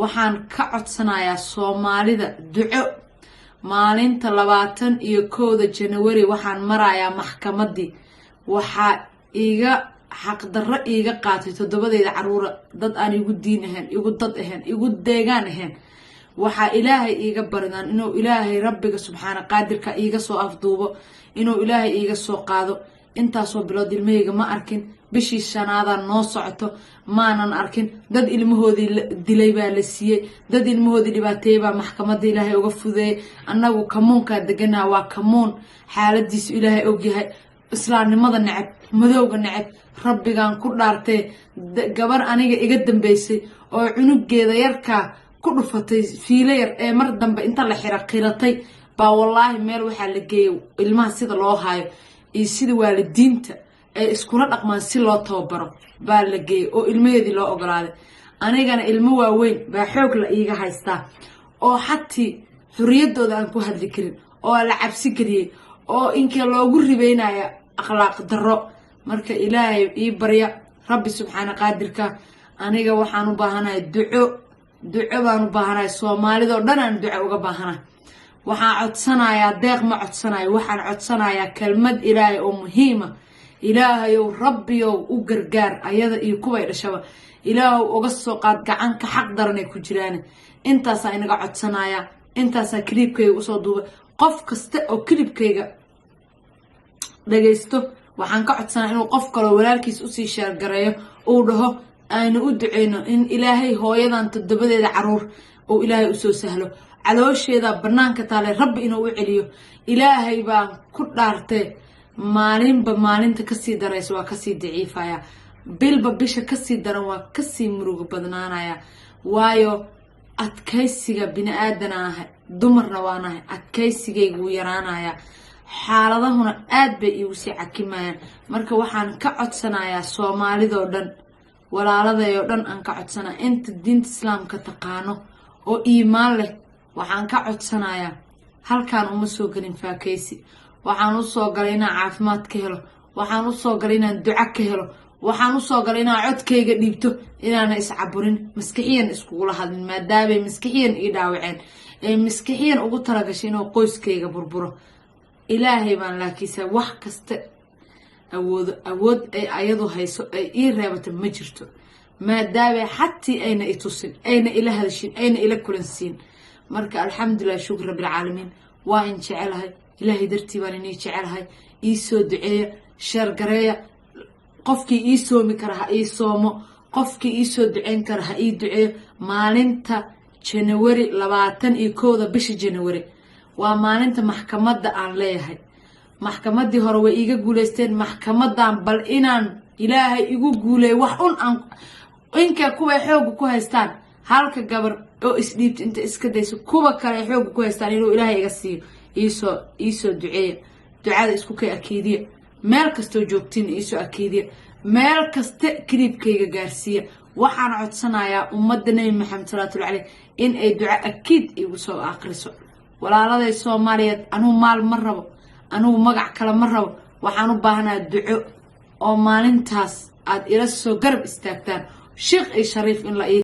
Waxaan ka codsanayaa Soomaalida duco. Maalinta 21-da January waxaan marayaa maxkamadii. Waxaa iga xaqdarro iiga qaatay toddobadeyda caruura dad aan igu diin ahayn, igu dad ahayn, igu deegaan ahayn. Waxaa Ilaahay iiga baridaan inuu Ilaahay, Rabbiga subxaana qaadirka, iiga soo afduubo, inuu Ilaahay iiga soo qaado. Intaasoo bilood ilmahayga ma arkin. Bishii shanaadaa noo socoto maanan arkin. Dad ilmahoodii dilay baa la siiyey, dad ilmahoodii dhibaateeyey baa maxkamadda Ilaahay uga fudeeyey. Annagu kamuunkaa deganaa, waa kamuun xaaladiisu Ilaahay ogyahay, islaamnimada neceb, madowga neceb. Rabbigaan ku dhaartee, gabar aniga iga dambeysay oo cunugeeda yarkaa ku dhufatay fiilo yar ee mar dambe inta la xira qiratay baa, wallaahi, meel waxaa la geeyay ilmaha sida loo haayo iyo sida waalidiinta ay iskula dhaqmaan si loo tababaro baa la geeyay oo ilmaheedii loo ogolaaday. Anigana ilmo waaweyn baa xoog la iiga haystaa oo xatii xuriyadooda aan ku hadli karin oo la cabsi geliyey oo inkee loogu ribeynaya akhlaaq darro. Marka Ilaahay ii barya, Rabbi subxaana qaadirka. Aniga waxaan u baahanahay duco, duco baan u baahanahay. Soomaalidoo dhan aan duco uga baahanahay. Waxaan codsanayaa, deeq ma codsanayo, waxaan codsanayaa kelmad Ilaahay oo muhiima. Ilaahayow, Rabbiyow, u gargaar ayada iyo kuway dhashaba. Ilaahow, uga soo qaad gacanka xaq daranay ku jiraan. Intaasaa inaga codsanayaa, intaasaa clipkayga usoo duubay. Qof kasta oo clipkayga dhagaysto waxaan ka codsanaya inuu qof kaloo walaalkiis usii share gareeyo, uu dhaho aynu u duceyno in Ilaahay hooyadan toddobadeeda caruur uu Ilaahay usoo sahlo, caloosheeda banaanka taale Rabbi inuu u celiyo. Ilaahay baan ku dhaartee, maalinba maalinta kasii daraysa waa kasii daciifaya, bilba bisha kasii daran waa kasii murugo badnaanaya, waayo adkaysiga bini aadana ahay, dumarna waanahay, adkaysigayga wuu yaraanaya, xaaladahuna aad bay iigu sii cakimayaan. Marka waxaan ka codsanayaa Soomaalidoo dhan, walaaladayoo dhan aan ka codsanaya, inta diinta Islaamka taqaano oo iimaan leh waxaan ka codsanayaa. Halkaan uma soo gelin faakeysi. Waxaan usoo galay inaan caafimaad ka helo, waxaan usoo galay inaan duco ka helo, waxaan usoo galay inaan codkayga dhiibto, inaana iscaburin, maskixiyan iskugula hadlin, maadaamay maskixiyan ii dhaawaceen ee maskixiyan ugu talagashay inuu qoyskayga burburo. Ilaahay baan laakiinse wax kasta awoodo. Awood ay ayadu hayso ay ii reebato ma jirto, maadaama xatii ayna i tusin, ayna ila hadashin, ayna ila kulansiin. Marka alxamdulilah, shukr rabbilcaalamiin. Waa in jecelahay, Ilaahay dartii baan inii jecelahay. Ii soo duceeya, share gareeya. Qofkii ii soomi kara ha ii soomo, qofkii ii soo duceyn kara ha ii duceeyo. Maalinta January 21-da bisha January waa maalinta maxkamadda aan leeyahay. Maxkamaddii hore way iiga guuleysteen, maxkamadan bal inaan Ilaahay igu guuleeyo wax un aan inka kuway xooga ku haystaan, halka gabar oo isdhiibta inta iska dayso kuwa kale ay xooga ku haystaan inuu Ilaahay iga siiyo. Iisoo duceeya, ducada isku kay akiidiya. Meel kastoo joogtiin iisoo akiidiya, meel kasta clipkayga gaarsiiya. Waxaan codsanayaa ummadda Nebi Maxamed salaatulla caleyh in ay duco akiid igu soo aqriso. Walaaladay Soomaaliyeed, anugu maal ma rabo, anugu magac kale ma rabo. Waxaan u baahanaa duco oo maalintaas aad ila soo garab istaagtaan, sheekh iyo shariif in la ii